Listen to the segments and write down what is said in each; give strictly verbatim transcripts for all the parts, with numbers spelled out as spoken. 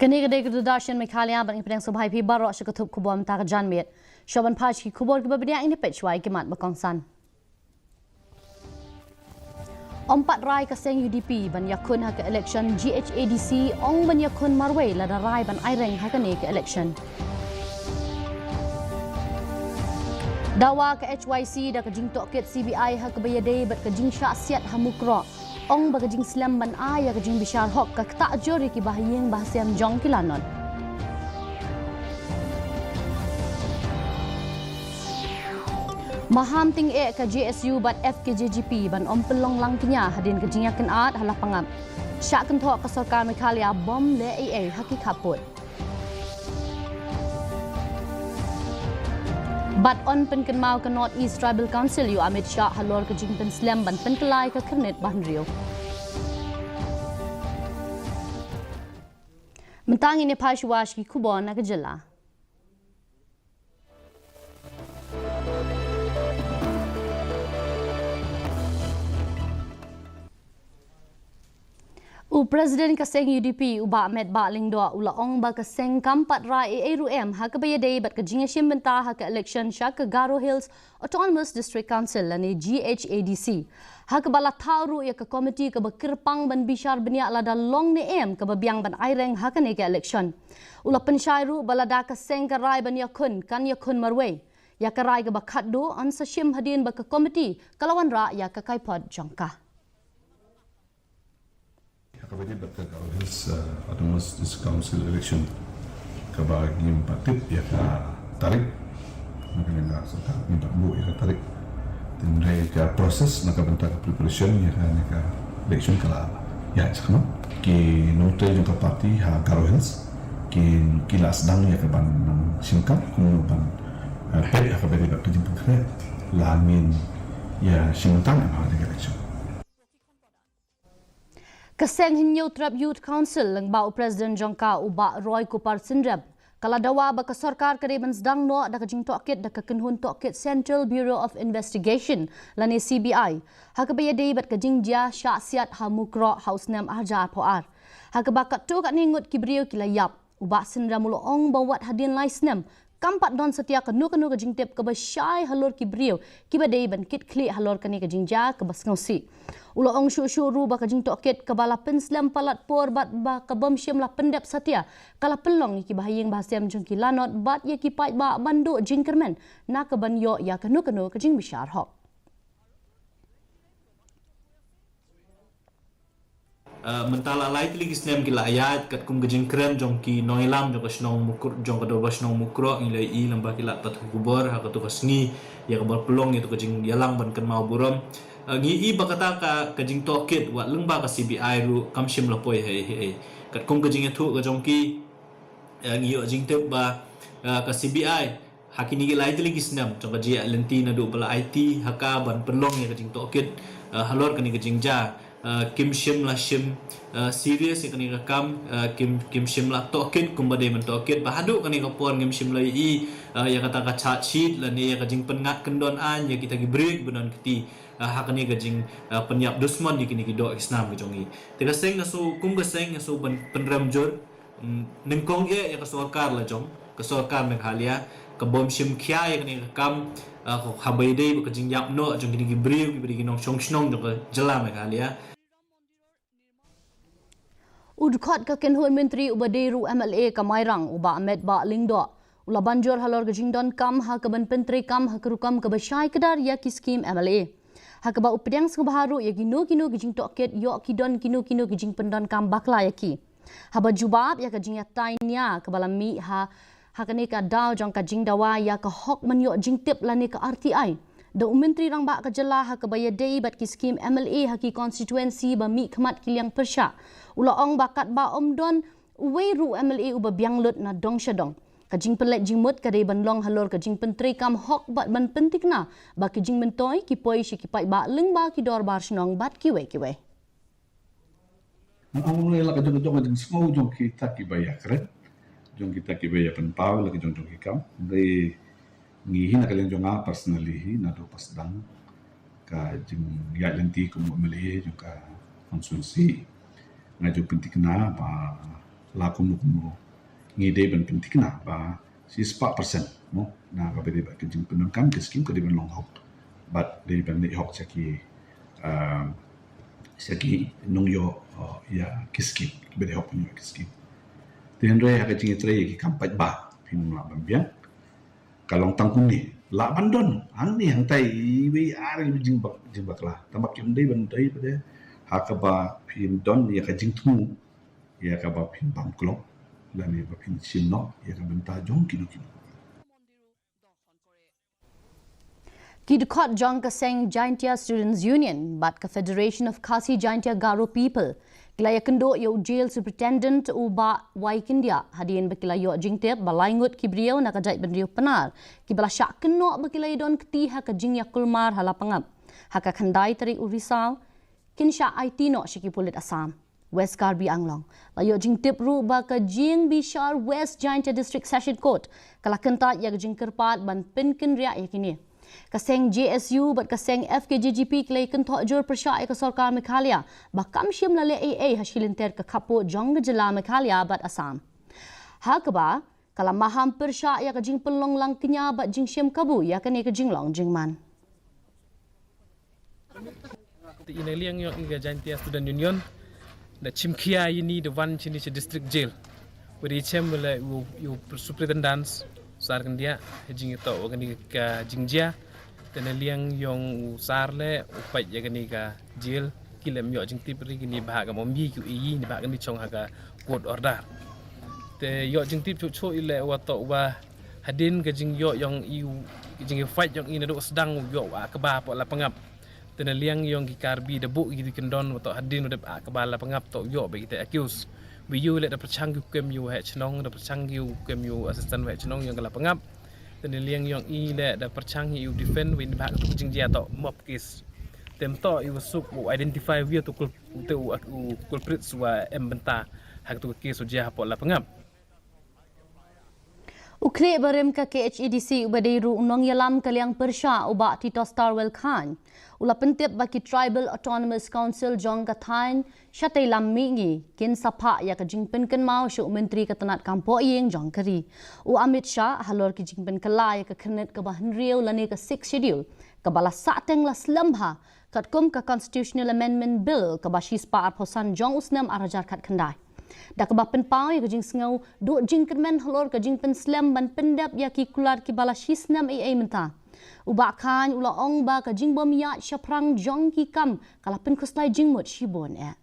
Kane ka dei ka Doordarshan Meghalaya, bad ngi pdiang sngewbha ïa phi baroh sha ka thup khubor mynta ka janmiet. Shuwa ban phai sha ki khubor kiba bniah, ngin ïa peit shuwa ïa ki mat ba kongsan. Ym pat rai ka seng U D P ban ïakhun ha ka election, G H A D C ong ban ïakhun marwei lada rai ban aireng ha kane ka election. Dawa ka H Y C da ka jingtohkit C B I ha kaba ïadei bad ka jingshah siat ha Mukroh. Ong ba ka jingslem ban ai ïa ka jingbishar hok ka ktah jur ïa ki bahaïing bahasem jong ki lanot. Maham tyngeh ka J S U bad F K J G P ban ym pynlong lang kñia hadien ka jingïakynad ha Lapangap. Shah kynthoh ka sorkar Meghalaya bym leh ei ei ha ki khappud. Bad yn pynkynmaw ka North East Tribal Council ïa u Amit Shah halor ka jingpynslem ban pynkylla ïa ka khyrnit ba hynriew. Mynta ngin ïa phai shuwa sha ki khubor na ka jylla. U President ka seng U D P, u Bah Metbah Lyngdoh, u la ong ba ka seng kam pat rai ei ei ruh em ha kaba ïadei bad ka jingïashim bynta ha ka election sha ka Garo Hills Autonomous District Council lane G H A D C. Ha kaba la thaw ruh ïa ka komiti kaba kyrpang ban bishar bniah lada long ne em kaba biang ban aireng ha kane ka election. U la pynshai ruh ba lada ka seng ka rai ban ïakhun, kan ïakhun marwei. Ïa ka rai kaba khatduh yn sa shim hadien ba ka komiti ka la wanrah ïa ka kaiphod jong ka. Ïa kaba ïadei bad ka Garo Hills, eh, Autonomous District Council election kaba ngim pat tip ïa ka tarik. Na ka liang ka sorkar ngim pat buh ïa ka tarik. Hynrei ka process na ka bynta ka preparation ïa ka, ïa ka election ka la ïaid shakhmat. Ki nongtrei jong ka party ha Garo Hills ki, ki la sdang ïa ka ban nang shim kam kumno ban, eh, peit ïa kaba ïadei bad ka jingpynkhreh. La ngin ïa shim tang em ha ka election. Ka seng Hynñiewtrep Youth Council lyngba u President jong ka u Bah Roy Kupar Synrem, ka la dawa ba ka sorkar ka dei ban sdang noh da ka jingtohkit da ka kynhun tohkit Central Bureau of Investigation lane C B I ha kaba ïadei bad ka jingjia shah siat ha Mukroh ha u snem arhajar arphew ar. Ha kaba katto katne ngut ki briew ki la ïap. U Bah Synrem u la ong ba wat hadien lai snem kam pat don satia kano kano ka jingtip kaba shai halor ki briew kiba dei ban kit khlieh halor kane ka jingjia kaba sngewsih. U la ong shuh shuh ruh ba ka jingtohkit kaba la pynslem palat por bad ba ka bym shym la pyndep satia ka la pynlong ïa ki bahaïing bahasem jong ki lanot bad ïa ki paidbah ban duh jingkyrmen na ka ban ïoh ïa kano kano ka jingbishar hok. Eh, mynta la lai tylli ki snem ki la ïaid katkum ka jingkren jong ki nongïalam jong ka shnong Mukroh, jong ka dorbar shnong Mukroh, ngi la ïohi lyngba ki lad pathai khubor ha kato ka sngi ïa kaba pynlong ïa kato ka jingïalang ban kynmaw burom. Eh, ngi ïohi ba kata ka, ka jingtohkit wat lyngba ka C B I ruh kam shym la poi ha ei ha ei. Katkum ka jingïathuh ka jong ki, eh, ngi ïoh jingtip ba, eh, ka C B I ha kine ki lai tylli ki snem jong ka jingïaid lynti naduh ba la aiti ha ka ban pynlong ïa ka jingtohkit, eh, halor kane ka jingjia, eh, kim shym la shim, eh, serious ïa kane ka kam, eh, kim, kim shym la tohkit kumba dei ban tohkit, ba haduh kane ka por ngim shym la ïohi, eh, ïa kata ka charge sheet lane ïa ka jingpynngat kyndon aiñ ïa kita ki briew kiba don kti, eh, ha kane ka jing, eh, pynïap dusmon ïa kine ki doh ki snam ki jong ngi. Te ka seng nga sngew, kum ka seng nga sngew ban pynrem jur, mm, nyngkong eh ïa ka sorkar la jong, ka sorkar Meghalaya, ka bym shim khia ïa kane ka kam, ah, ka, haba ïadei bad ka jingïap noh jong kine ki briew kiba dei ki nongshong shnong jong ka jylla Meghalaya. U dkhot ka kynhun myntri uba dei ruh M L A ka Mairang, u Bah Metbah Lyngdoh, u la ban jur halor ka jingdonkam ha ka ban pyntreikam ha ka rukom kaba shai kdar ïa ki skim M L A. Ha kaba u pdiang sngewbha ruh ïa kino kino ki jingtohkit, ïoh ki don kino kino ki jingpyndonkam bakla ïa ki. Haba jubab ïa ka jingïatai nia kaba la mih ha, ha kane ka daw jong ka jingdawa ïa ka hok ban ïoh jingtip lane ka R T I da u Myntri Rangbah ka jylla ha kaba ïadei bad ki skim M L A ha ki konstituensi ba mihkhmat ki liang pyrshah, u la ong ba katba ym don uwei ruh M L A uba biang lut na dong sha dong. Ka jingpynleit jingmut ka dei ban long halor ka jingpyntreikam hok bad ban pynthikna ba ki jingmyntoi ki poi sha ki paidbah lyngba ki dorbar shnong bad kiwei kiwei. Nga ong ïa la ka jong ka jong ka jingsngew jong kita kiba ïakren, jong kita kiba ïapynpaw la ka jong jong ki kam. Hynrei ngi hi na ka liang jong nga personally hi naduh ba sdang ka jingïaid lynti kum u M L A jong ka konstituensi, nga ju pynthikna ba la kumno kumno ngi dei ban pynthikna ba shispah percent mo na kaba dei ba ka jingpyndonkam ka skim ka dei ban long hok bad dei ban leh hok sha ki, um, sha ki nongïoh, uh, ïa ki skim, kiba dei hok ban ïoh ïa ki skim. Te hynrei ha ka jingïatrei ïa ki kam paidbah, phin ym lah ban biang, ka long tang kumne. Lah ban don hangne hangtai iwei ar iwei jingbak, jingbakla, tang ba kim dei ban dei pat de ha kaba phin don ïa ka jingthmu ïa kaba phin bam klop lane ba phin shim noh ïa ka bynta jong kino kino. Ki dkhot jong ka seng Jaintia Students Union bad ka Federation of Khasi Jaintia Garo People ki la ïakynduh ïa u Jail Superintendent u Bah Wai Kyndiah hadien ba ki la ïoh jingtip ba lai ngut ki briew na ka jaitbynriew Pnar kiba la shah kynnoh ba ki la ïadon kti ha ka jingïakulmar ha Lapangap ha ka khyndai tarik u Risaw kin shah aiti noh sha ki pulit Assam. West Karbi Anglong. La ïoh jingtip ruh ba ka jingbishar West Jaintia District Session Court ka la kyntait ïa ka jingkyrpad ban pynkynriah ïa kine. Ka seng J S U bad ka seng F K J G P ki la ïa kynthoh jur pyrshah ïa ka sorkar Meghalaya ba kam shym la leh ei ei ha shi lynter ka khappud jong ka jylla Meghalaya bad Assam. Ha kaba ka la maham pyrshah ïa ka jingpynlong lang kñia bad jingshim kabu ïa kane ka jinglong jingman. Te i na liang ïong i ka Jaintia Student Union da chim khia ïa ini da wan chini cha District Jail. Wada i chem wala u, u Superintendent Sar Kyndiah ha jingïatoh wa kani ka jingjia. Te na liang ïong u Sar le u pait ïa kani ka jail ki lem ïoh jingtip ri kini bha ka mombi ki u i ni bha kani chong ha ka court order. Te ïoh jingtip chuh chuh i le wa toh wa hadien ka jingïoh ïong i u, ka jingïoh fight ïong i na dok sdang u ïoh wa ka ba po la pangap. Te na liang ïong ki Karbi da buh ki di kyndon wa toh hadien u dep a ka ba la pangap toh ïoh ba ki te accuse. Wi yu le da pyrchang ki kem yu he chnong da pyrchang ki kem yu assistant he chnong ïong ka la pangap. Te na liang ïong i le da pyrchang yu defend wi ni bha ka tu ka jingjia toh mop case. Tem toh i wa suk u identify wi tu kul, te u, u culprits wa em bynta ha ka tu ka case u jia ha po la pangap. U khlieh barim ka K H A D C uba dei ruh u nongïalam ka liang pyrshah u Bah Tito Starwell Chyne u la pyntip ba ki Tribal Autonomous Council jong ka thaiñ Shatei Lam Mihngi kin sa phah ïa ka jingpynkynmaw sha u Myntri ka tnat kam poh ïing jong ka ri u Amit Shah halor ki jingpynkylla ïa ka khyrnit kaba hynriew lane ka Sixth Schedule kaba la sahteng la slem bha katkum ka Constitutional Amendment Bill kaba shispah arphew san jong u snem ar hajar khatkhyndai. Da kaba pynpaw ïa ka jingsngew duh jingkyrmen halor ka jingpynslem ban pyndep ïa ki kular kiba la shisnem ei ei mynta. U Bah Chyne u la ong ba ka jingbym ïaid shaphrang jong ki kam ka la pynkhuslai jingmut shibun eh.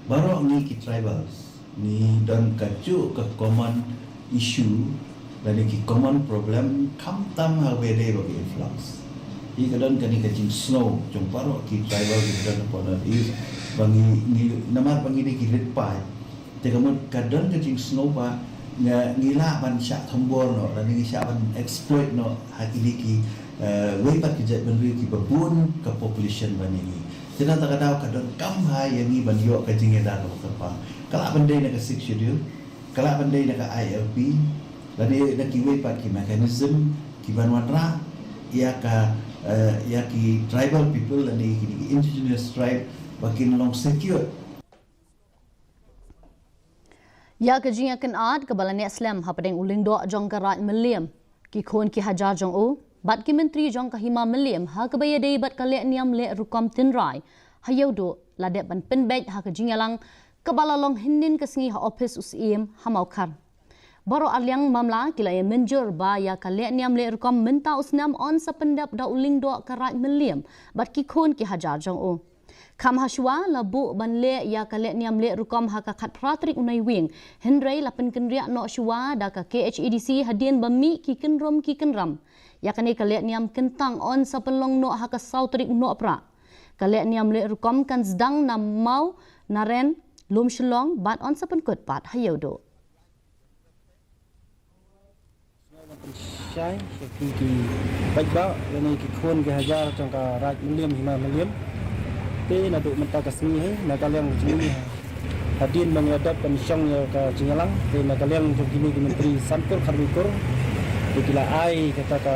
Baroh ngi ki tribals ngi don kajuh ka common issue lane ki common problem khamtam ha kaba ïadei bad ka influx. Hi ka don kane ka jingsngew jong baroh ki tribal ki don hapoh North East ba ngi, ngi namar ba ngi dei ki rit paid. Te ka mut ka don ka jingsngew ba nga ngi lah ban shah thombor noh lane ngi shah ban exploit noh ha kine ki, eh, wei pat ki jaitbynriew kiba bun ka population ba ngi. Te na kata ka daw ka donkam bha ïa ngi ban ïoh ka jingïada kaba kyrpang. Ka lah ban dei na ka Sixth Schedule, ka lah ban dei na ka I L P, lane na kiwei pat ki mechanism ki ban wanrah ïa ka, eh, ïa ki tribal people lane ki indigenous tribe ba kin long secured. Ïa ka jingïakynad kaba la neh slem hapdeng u lyngdoh jong ka Raid Mylliem, ki khun ki hajar jong u bad ki myntri jong ka Hima Mylliem ha kaba ïadei bad ka lehniam lehrukom tynrai ha Ïewduh la dep ban pynbeit ha ka jingïalang kaba la long hynnin ka sngi ha ophis u Syiem ha Mawkhar. Baroh arliang mamla ki la ïa mynjur ba ïa ka lehniam lehrukom mynta u snem yn sa pyndep da u lyngdoh ka Raid Mylliem bad ki khun ki hajar jong u. Kham ha shuwa la buh ban leh ïa ka lehniam lehrukom ha ka khatphra tarik u Naiwieng, hynrei la pynkynriah noh shuwa da ka K H A D C hadien ba mih ki kynrum ki kynram. Ïa kane ka lehniam kyntang yn sa pynlong noh ha ka saw tarik u Nohprah. Ka lehniam lehrukom kan sdang na Mawnarein, Lumshillong bad yn sa pynkut pat ha Ïewduh. Shai, sha ki, ki paidbah lane ki khun ki hajar jong ka Raid Mylliem, Hima Mylliem. Te naduh mynta ka sngi hi, na ka liang jong ngi hadien ba ngi la dep ban shong ïa ka jingïalang, te na ka liang jong kine ki myntri san kur khatwei kur, te ki la ai kata ka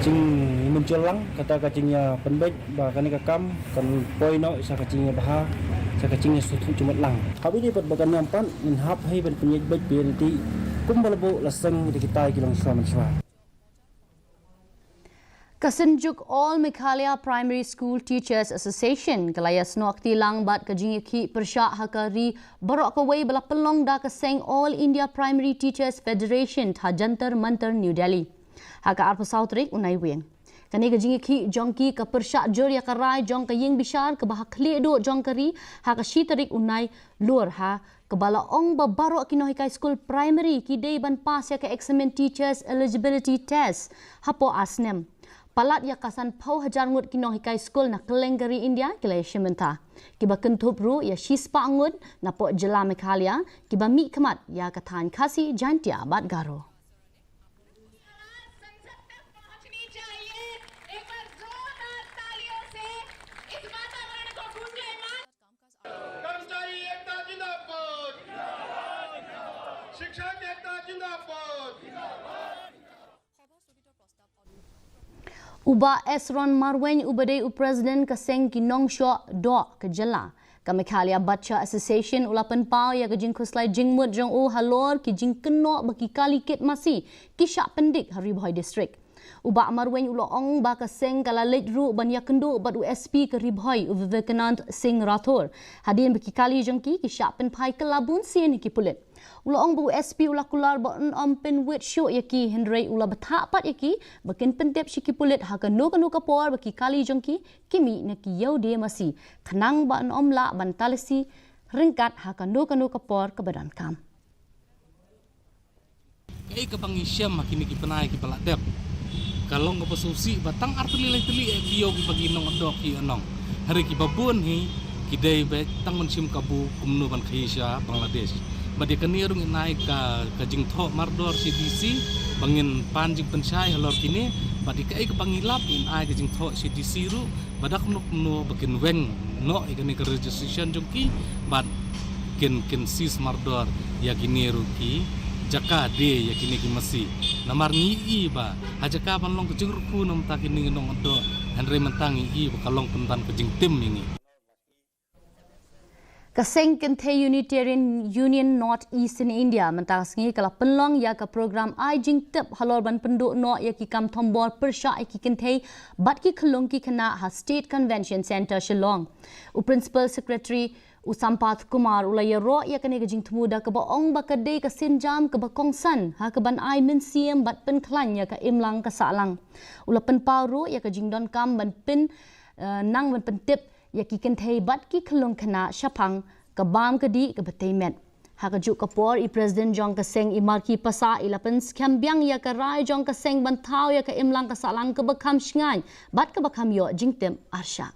jingmynjur lang, kata ka jingïapynbeit ba kane ka kam kan poi noh sha ka jingïabha Sa ka jingïasngewthuh jingmut lang. Haba ïadei bad ba ka niam pat ngin hap hei ban pynïaid beit beit ïa lade kumba la buh la seng da kitai ki longshuwa manshuwa. Ka Synjuk All Meghalaya Primary School Teachers Association ka la ïasnoh kti lang bad ka jingïakhih pyrshah ha ka ri baroh kawei ba la pynlong da ka seng All India Primary Teachers Federation ha Jantar Mantar, New Delhi, ha ka arphew saw tarik u Naiwieng. Kane ka jingïakhih jong ki ka pyrshah jur ïa ka rai jong ka ïing bishar kaba ha khlieh duh jong ka ri ha ka shi tarik u Nailur, ha kaba la ong ba baroh ki nonghikai skul primary ki dei ban pass ïa ka eksamin Teachers Eligibility Test hapoh ar snem. Palat ïa ka sanphew hajar ngut ki nonghikai skul na kylleng ka ri India ki la ïashim bynta, kiba kynthup ruh ïa shispah ngut napoh jylla Meghalaya, kiba mihkhmat ïa ka thaiñ Khasi, Jaiñtia bad Garo. संसद तक पहुंचनी चाहिए। एक बार जोरदार तालियों से इस वातावरण को गूंजाएं। कर्मचारी एकता जिंदाबाद। शिक्षक एकता जिंदाबाद। U Bah Esron Marwein uba dei u President ka seng ki nongshoh doh ka jylla ka Meghalaya Butcher Association u la pynpaw ïa ka jingkhuslai jingmut jong u halor ki jingkynnoh ba ki kali kit masi ki shah pyndik ha Ri Bhoi District. U Bah Marwein u la ong ba ka seng ka la leit ruh ban ïakynduh bad u S P ka Ri Bhoi, u Vivekanand Singh Rathore, hadien ba ki kali jong ki ki shah pynphai kylla bun sien ha ki pulit. U la ong ba u S P u la kular ba un ym pynwit shuh ïa ki, hynrei u la bthah pat ïa ki ba kin pyntip sha ki pulit ha kano kano ka por ba ki kali jong ki ki mih na ki ïew die masi, khnang ba un ym lah ban talasi ryngkat ha kano kano ka por kaba donkam. Kaei kaba ngi shem ha kine ki bnai kiba la dep, ka long kaba sngewsih ba tang ar tylli lai tylli eh ki ïew kiba ki nongdoh ki ïa nong. Hynrei kiba bun hi ki dei ba tang ban shim kabu kumno ban khaii sha Bangladesh. Bad ïa kane ruh ngin ai ka, ka jingthoh mardor sha D C ba ngin pan jingpynshai halor kine. Bad ïa kaei kaba ngi lap ngin ai ka jingthoh sha D C ruh ba da kumno kumno ba kin weng noh ïa kane ka registration jong ki, bad kin, kin seize mardor ïa kine ruh ki jaka die ïa kine ki masi. Namar ngi i ba ha jaka ban long ka jingrukhu na mynta kine ki nongdoh, hynrei mynta ngi i ba ka long pynban ka jingtim ïa ngi. Ka seng kynthei Unitarian Union North Eastern India mynta ka sngi ka la pynlong ïa ka program ai jingtip halor ban pynduh noh ïa ki kam thombor pyrshah ïa ki kynthei bad ki khyllung ki khynnah ha State Convention Centre, Shillong. U Principal Secretary u Sampath Kumar u la ïaroh ïa kane ka jingthmu da kaba ong ba ka dei ka sienjam kaba kongsan ha kaban ai mynsiem bad pynkhlaiñ ïa ka imlang ka sahlang. U la pynpaw ruh ïa ka jingdonkam ban pyn, eh, nang ban pyntip ïa ki kynthei bad ki khyllung khynnah shaphang ka bam ka dih kaba tei met. Ha kajuh ka por i President jong ka seng i Marki Passah i la pynskhem biang ïa ka rai jong ka seng ban thaw ïa ka imlang ka sahlang kaba kham shngaiñ bad kaba kham ïoh jingtip arshah.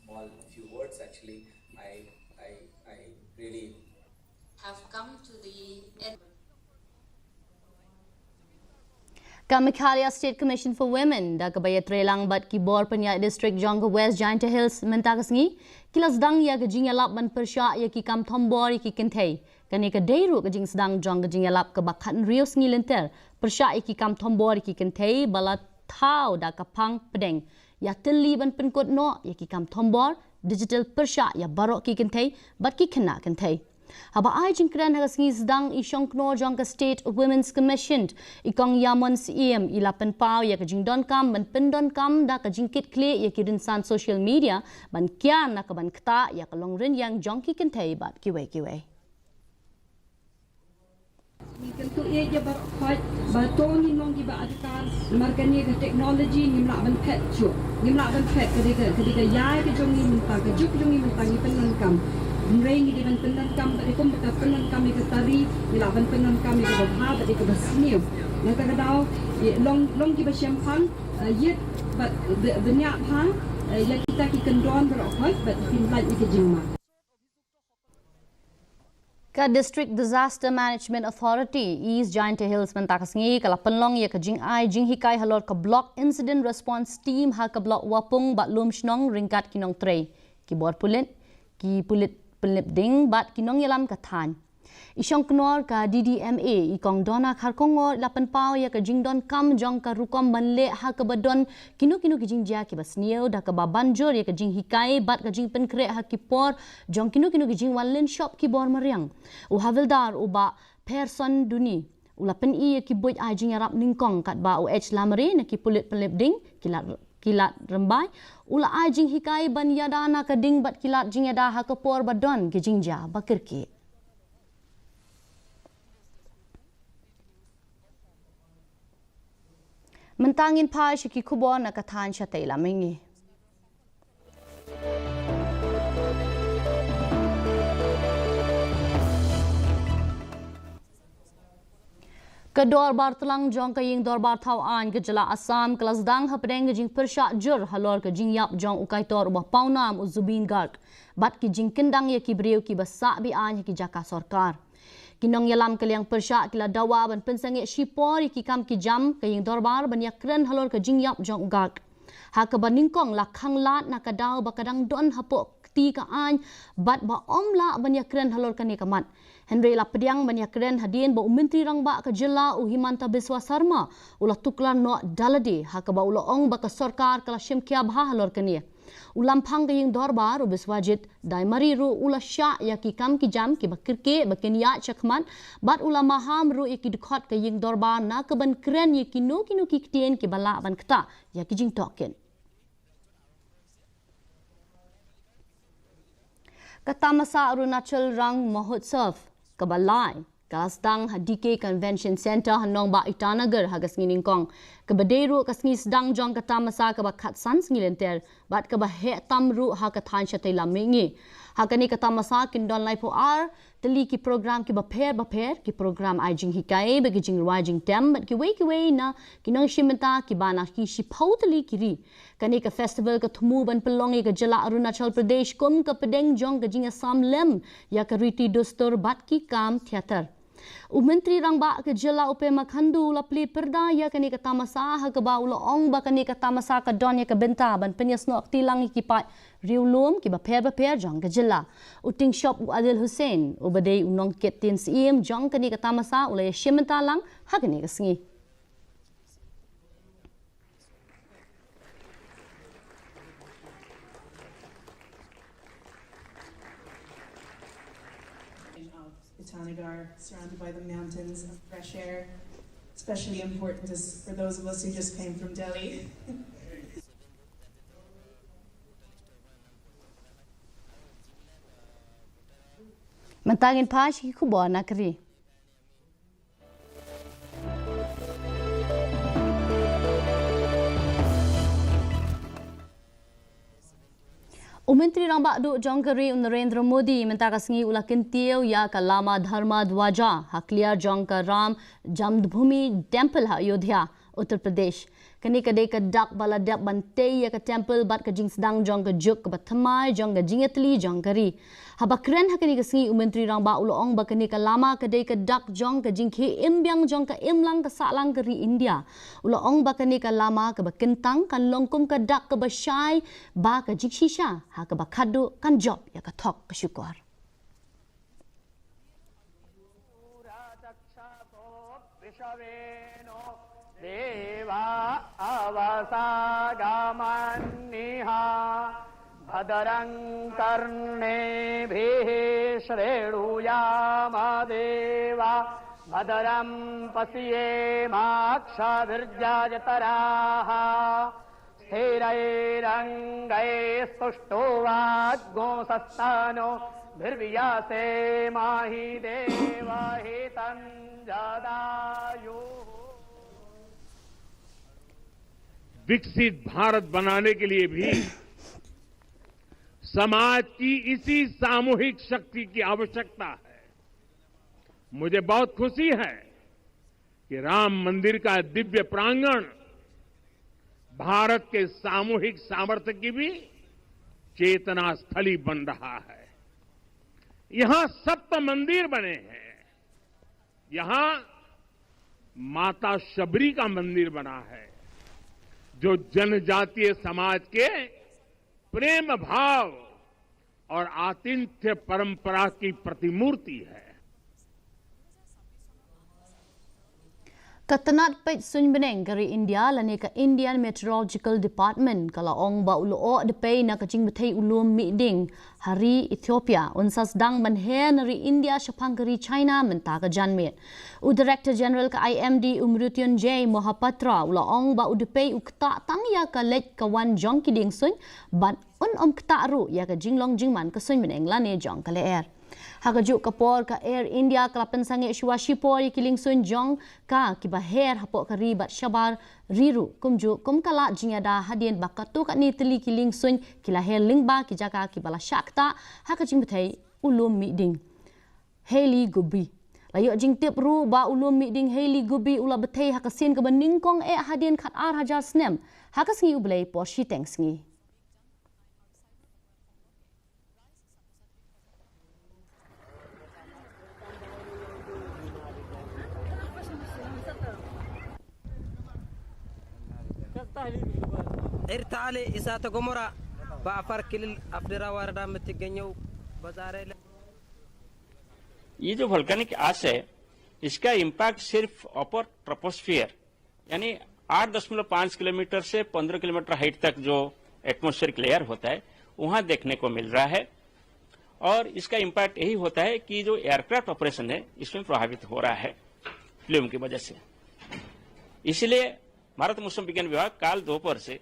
Small few words, actually. I, I, I really have come to the end. Ka Meghalaya State Commission for Women da kaba ïatreilang bad ki bor pynïaid district jong ka West Jaintia Hills mynta ka sngi ki la sdang ïa ka jingïalap ban pyrshah ïa ki kam thombor ïa ki kynthei. Kane ka dei ruh ka jingsdang jong ka jingïalap kaba khathynriew sngi lynter pyrshah ïa ki kam thombor ïa ki kynthei ba la thaw da ka phang pdeng ïa tylli ban pynkut noh ïa ki kam thombor digital pyrshah ïa baroh ki kynthei bad ki khynnah kynthei. Haba ai jingkren ha ka sngi sdang i shongknor jong ka State Women's Commission, i Kong Yamon Syiem, i la pynpaw ïa ka jingdonkam ban pyndonkam da ka jingkitkhlieh ïa ki rynsan social media ban kiar na kaban ktah ïa ka longrynieng jong ki kynthei bad kiwei kiwei. Ngi kyntu ïa baroh khoit ba to ngin long kiba adkar, namar kane ka technology ngim lah ban phet shuh, ngim lah ban phet. Ka dei ka, ka dei ka ïai ka jong ngi mynta, ka juk jong ngi mynta, ngi pyndonkam. Hynrei ngi dei ban pyndonkam bad ïa kumba ka pyndonkam ïa ka tari, ngi lah ban pyndonkam ïa kaba bha bad ïa kaba sniew. Nangta ka daw, ïa, long, long kiba shemphang, eh, ïit bad bniah bha, eh, ïa kita ki kyndon baroh khoit bad pynlait ïa ka jingma. Ka District Disaster Management Authority East Jaintia Hills mynta ka sngi ka la pynlong ïa ka jingai jinghikai halor ka Block Incident Response Team ha ka Block Wapung bad Lumshnong ryngkat ki nongtrei, ki bor pulit, ki pulit pynlip ding bad ki nongïalam ka thaiñ. I shongknor ka D D M A, i Kong Donna Kharkongor, i la pynpaw ïa ka jingdonkam jong ka rukom ban leh ha kaba don kino kino ki jingjia kiba sniew, da kaba ban jur ïa ka jinghikai bad ka jingpynkhreh ha ki por jong kino kino ki jingwan lynshop ki bor mariang. U Havildar u Bah Pearson Duni u la pyni ïa ki buit ai jingïarap nyngkong, katba u H Lamare na ki pulit pynlip ding, ki lad, ki lad rymbai u la ai jinghikai ban ïada na ka ding bad ki lad jingïada ha ka por ba don ki jingjia ba kyrkieh. Mynta ngin phai sha ki khubor na ka thaiñ shatei lam mihngi. Ka dorbar tlang jong ka ïing dorbar thaw aiñ ka jylla Assam ka la sdang hapdeng ka jingpyrshah jur halor ka jingïap jong u kaitor uba pawnam u Zubeen Garg bad ki jingkyndang ïa ki briew kiba sah be-aiñ ha ki jaka sorkar. Ki nongïalam ka liang pyrshah ki la dawa ban pynsangeh shipor ïa ki kam ki jam ka ïing dorbar ban ïakren halor ka jingïap jong u Garg. Ha kaba nyngkong la khanglad na ka daw ba ka dang don hapoh kti ka aiñ bad ba ym lah ban ïakren halor kane ka mat. Hynrei la pdiang ban ïakren hadien ba u Myntri Rangbah ka jylla u Himanta Biswa Sarma u la tuklar noh da lade, ha kaba u la ong ba ka sorkar ka la shim khia bha halor kane. U lamphang ka ïing dorbar u Biswajit Daimari ruh u la shah ïa ki kam ki jam kiba kyrkieh ba kin ïaid shakhmat bad u la maham ruh ïa ki dkhot ka ïing dorbar na ka ban kren ïa kino kino ki ktien kiba lah ban ktah ïa ki jingtohkit. Ka tamasa Arunachal Rang Mahotsav kaba lai ka la sdang ha D K Convention Centre ha nongbah Itanagar ha ka sngi nyngkong, kaba dei ruh ka sngi sdang jong ka tamasa kaba khatsan sngi lynter bad kaba heh tam ruh ha ka thaiñ shatei lam mihngi. Ha kane ka tamasa kin don laiphew ar tylli ki program kiba pher bapher, ki program ai jinghikai bad ki jingrwai jingtem bad kiwei kiwei na ki nongshim bynta kiba na ki shiphew tylli ki ri. Kane ka festival ka thmu ban pynlong ïa ka jylla Arunachal Pradesh kum ka pdeng jong ka jingïasam lem ïa ka riti dustur bad ki kam theater. U Myntri Rangbah ka jylla u Pema Khandu u la plie pyrda ïa kane ka tamasa, ha kaba u la ong ba kane ka tamasa ka don ïa ka bynta ban pynïasnoh kti lang ïa ki paid riewlum kiba pher bapher jong ka jylla. U Tingshop u Adil Hussain uba dei u nongkit ktien syiem jong kane ka tamasa u la ïashim bynta lang ha kane ka sngi. Of Itanagar, surrounded by the mountains of fresh air. Especially important is for those of us who just came from Delhi. Mynta ngin phai sha ki khubor na ka ri. U Myntri Rangbah Duh jong ka ri u Narendra Modi mynta ka sngi u la kyntiew ïa ka Lama Dharma Dwaja ha kliar jong ka Ram Janmbhoomi Temple ha Ayodhya, Uttar Pradesh. Kane ka dei ka dak ba la dep ban tei ïa ka temple bad ka jingsdang jong ka juk kaba thymmai jong ka jingïatylli jong ka ri. Haba kren ha kane ka sngi u Myntri Rangbah u la ong ba kane ka lama ka dei ka dak jong ka jingkhie im biang jong ka imlang ka sahlang ka ri India. U la ong ba kane ka lama kaba kyntang kan long kum ka dak kaba shai ba ka jingshisha, ha kaba khadduh kan jop ïa ka thok ka shukor. देवा अवसागमन्निहा भद्रं कर्णेभिः शृणुयाम देवा भद्रं पश्येमाक्षभिर्यजत्राः स्थिरैरङ्गैस्तुष्टुवागुंसस्तनूभिर्व्यसेमहि देवहितं जदायुः। विकसित भारत बनाने के लिए भी समाज की इसी सामूहिक शक्ति की आवश्यकता है। मुझे बहुत खुशी है कि राम मंदिर का दिव्य प्रांगण भारत के सामूहिक सामर्थ्य की भी चेतना स्थली बन रहा है। यहां सप्त मंदिर बने हैं। यहां माता शबरी का मंदिर बना है, जो जनजातीय समाज के प्रेम भाव और आतिथ्य परंपरा की प्रतिमूर्ति है। Ka tnat peit suiñbneng ka ri India lane ka Indian Meteorological Department ka la ong ba u lyoh dpei na ka jingbthei u lum mihding ha ri Ethiopia un sa sdang ban her na ri India shaphang ka ri China mynta ka janmiet. U Director General ka I M D, u Mrutyunjay Mohapatra, u la ong ba u dpei u ktah tang ïa ka leit ka wan jong ki dieng suiñ bad un ym ktah ruh ïa ka jinglong jingman ka suiñbneng lane jong ka lyer. Ha kajuh ka por, ka Air India ka la pynsangeh shuwa shipor ïa ki liengsuiñ jong ka kiba her hapoh ka ri bad shabar ri ruh, kumjuh kum ka lad jingïada hadien ba katto katne tylli ki liengsuiñ ki la her lyngba ki jaka kiba la shah ktah ha ka jingbthei u lum mihding Hailee Gubbi. La ïoh jingtip ruh ba u lum mihding Hailee Gubbi u la bthei ha ka sien kaba nyngkong eh hadien khatar hajar snem ha ka sngi U Blei por shiteng sngi. Ertale isata gomora ba afar kilil afdera warada metigenyo bazare. ये जो वोल्केनिक आश है, इसका इम्पैक्ट सिर्फ अपर ट्रोपोस्फियर, यानी आठ दशमलव पाँच किलोमीटर से पन्द्रह किलोमीटर हाइट तक जो एटमॉस्फेरिक लेयर होता है, वहां देखने को मिल रहा है। और इसका इम्पैक्ट यही होता है कि जो एयरक्राफ्ट ऑपरेशन है, इसमें प्रभावित हो रहा है फ्लेम की वजह से। इसलिए भारत मौसम विज्ञान विभाग काल दोपहर से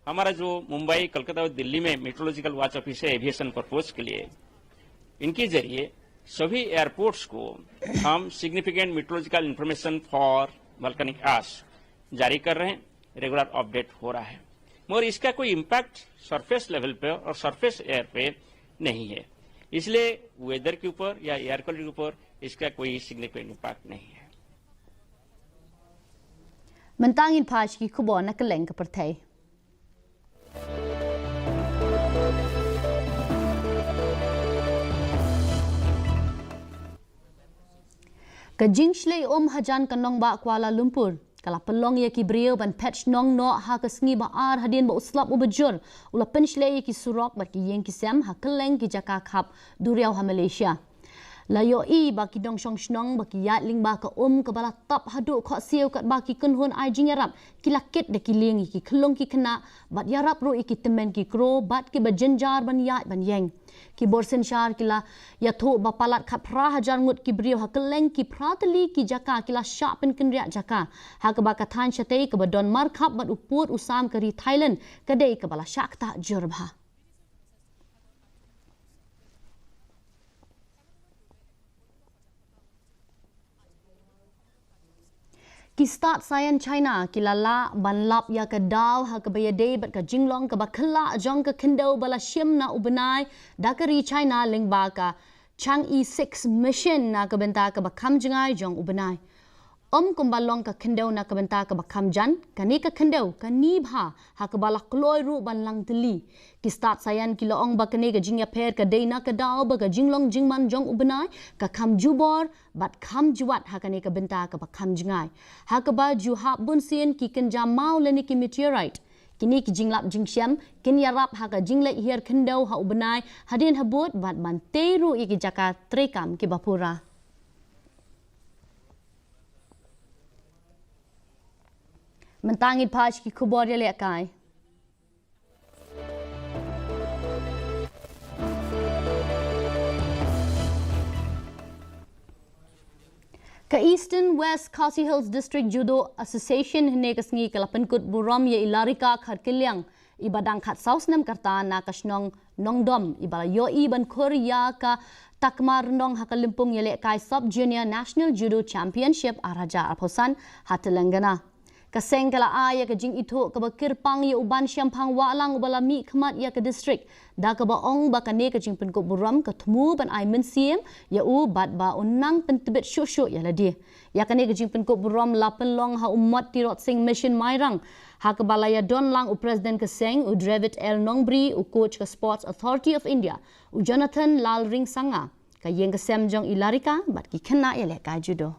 हमारा जो मुंबई, कलकत्ता और दिल्ली में मेट्रोलॉजिकल वॉच ऑफिस है एविएशन पर्पस के लिए, इनके जरिए सभी एयरपोर्ट्स को हम significant metrological information for volcanic ash जारी कर रहे हैं, रेगुलर अपडेट हो रहा है, मगर इसका कोई इम्पैक्ट सरफेस लेवल पे और सरफेस एयर पे नहीं है। इसलिए वेदर के ऊपर या एयर क्वालिटी के ऊपर इसका कोई सिग्निफिकेंट इम्पैक्ट नहीं है। Mynta ngin phai sha ki khubor na kylleng ka pyrthei. Ka jingshlei um hajan ka nongbah Kuala Lumpur ka la pynlong ïa ki briew ban phet shnong noh ha ka sngi ba ar hadien ba u slap uba jur u la pynshlei ïa ki surok bad ki ïing ki sem ha kylleng ki jaka khap duriaw ha Malaysia. La ïohi ba ki nongshong shnong ba ki ïaid lyngba ka um kaba la tap haduh khohsiew katba ki kynhun ai jingïarap ki la kit da ki lieng ïa ki khyllung ki khynnah bad ïarap ruh ïa ki tymmen ki kro bad kiba jynjar ban ïaid ban ïeng. Ki bor synshar ki la ïathuh ba palat khatphra hajar ngut ki briew ha kylleng ki phra tylli ki jaka ki la shah pynkynriah jaka, ha kaba ka thaiñ shatei kaba don markhap bad u pud u sam ka ri Thailand ka dei kaba la shah ktah jur bha. Ki stad saian China ki la lah ban lap ïa ka daw ha kaba ïadei bad ka jinglong kaba khlaiñ jong ka khyndew ba la shim na u bnai da ka ri China lyngba ka Chang'e six mission na ka bynta kaba kham jngai jong u bnai. Ym kumba long ka khyndew na ka bynta kaba kham jan, kane ka khyndew ka ni bha ha kaba la kloi ruh ban lang tylli. Ki stad saian ki la ong ba kane ka jingïapher ka dei na ka daw ba ka jinglong jingman jong u bnai ka kham jubor bad kham jwat ha kane ka bynta kaba kham jngai, ha kaba ju hap bunsien ki kynja maw lane ki meteorite. Kine ki jinglap jingshem kin ïarap ha ka jingleit hiar khyndew ha u bnai hadien habud bad ban tei ruh ïa ki jaka treikam kiba pura. Mynta ngin phai sha ki khubor ïalehkai. Ka Eastern West Khasi Hills District Judo Association hynne ka sngi ka la pynkut burom ïa i Larika Kharkiliang, iba dang khatsaw snem ka rta na ka shnong Nongdom, iba la ïohi ban khur ïa ka takma rnong ha ka lympung ïalehkai Sub Junior National Judo Championship ar hajar arphew san ha Telangana. Ka seng ka la ai ïa ka jingithuh kaba kyrpang ïa u ban shemphang wah lang uba la mih khmat ïa ka district, da kaba ong ba kane ka jingpynkup burom ka thmu ban ai mynsiem ïa u bad ba un nang pyntbit shuh shuh ïa lade. Ïa kane ka jingpynkup burom la pynlong ha u Mot Tirot Sing Mission Mairang, ha kaba la ïadon lang u President ka seng, u David L Nongbri, u coach ka Sports Authority of India, u Jonathan Lalringsanga, ka ïing ka sem jong i Larika bad ki khynnah ïalehkai judo.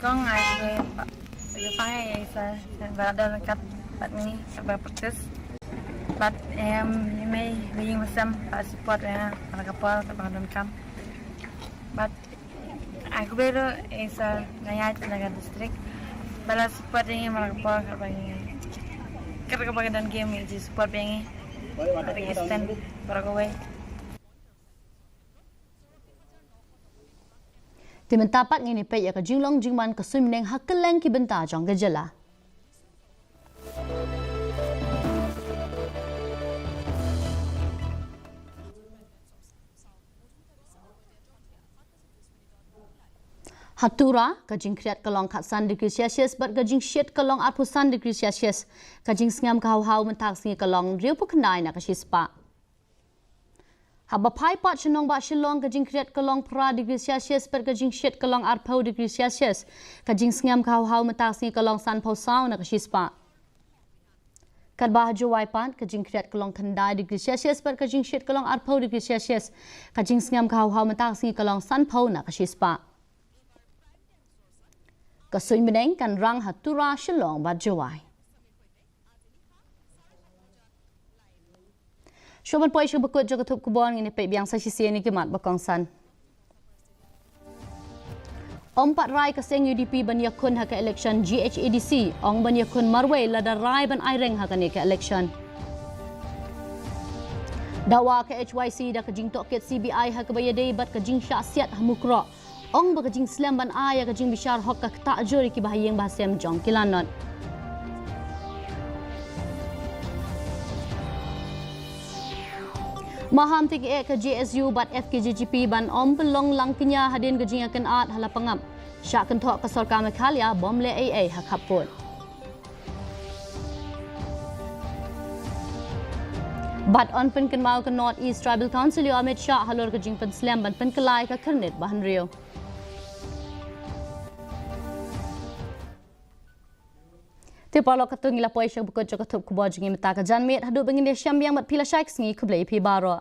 Kong ai ke pa ke pa ai sa ba dal kat pat ni ba practice. But em ni mai being masam pa support ya para kapal ka ba don kam. But Aku baru esa ngayat na ka district. Bala support yang mana ka por ka bang yang. Kar ka bang dan game yang support yang. Ada Eastern Paraguay. Te mynta pat ngin ïa peit ïa ka jinglong jingman ka suiñ bneng ha kylleng ki bynta jong ka jylla. Ha Tura, ka jingkhriat ka long khatsan degree Celsius bad ka jingshit ka long arphew san degree Celsius. Ka jingsngem ka haw haw mynta ka sngi ka long hynriewphew khyndai na ka shispah. Haba phai pat sha nongbah Shillong, ka jingkhriat ka long phra degree Celsius bad ka jingshit ka long arphew degree Celsius. Ka jingsngem ka haw haw mynta ka sngi ka long sanphew saw na ka shispah. Katba ha Jowai pat, ka jingkhriat ka long khyndai degree Celsius bad ka jingshit ka long arphew degree Celsius. Ka jingsngem ka haw haw mynta ka sngi ka long sanphew na ka shispah. Ka suiñ bneng kan rang ha Tura, Shillong bad Jowai. Shuwa ban poi sha ba kut jong ka thup khubor, ngin ïa peit biang sa shisien ïa ki mat ba kongsan. Ym pat rai ka seng U D P ban ïakhun ha ka election G H A D C, ong ban ïakhun marwei lada rai ban aireng ha kane ka election. Dawa ka H Y C da ka jingtohkit C B I ha kaba ïadei bad ka jingshah siat ha Mukroh. Ong ba ka jingslem ban ai ïa ka jingbishar hok ka ktah jur ïa ki bahaïing bahasem jong ki lanot. Maham te ki eh ka J S U bad F K J G P ban ym pynlong lang kñia hadien ka jingïakynad ha Lapangap. Shah kynthoh ka sorkar Meghalaya bym leh ei ei ha khappud. Bad yn pynkynmaw ka North East Tribal Council ïa u Amit Shah halor ka jingpynslem ban pynkylla ïa ka khyrnit ba hynriew. Te paralok, katto ngi la poi sha ba kut jong ka thup khubor jong ngi mynta ka janmiet, haduh ba ngin ïashem biang bad phi lashai ka sngi, khublei ïa phi baroh.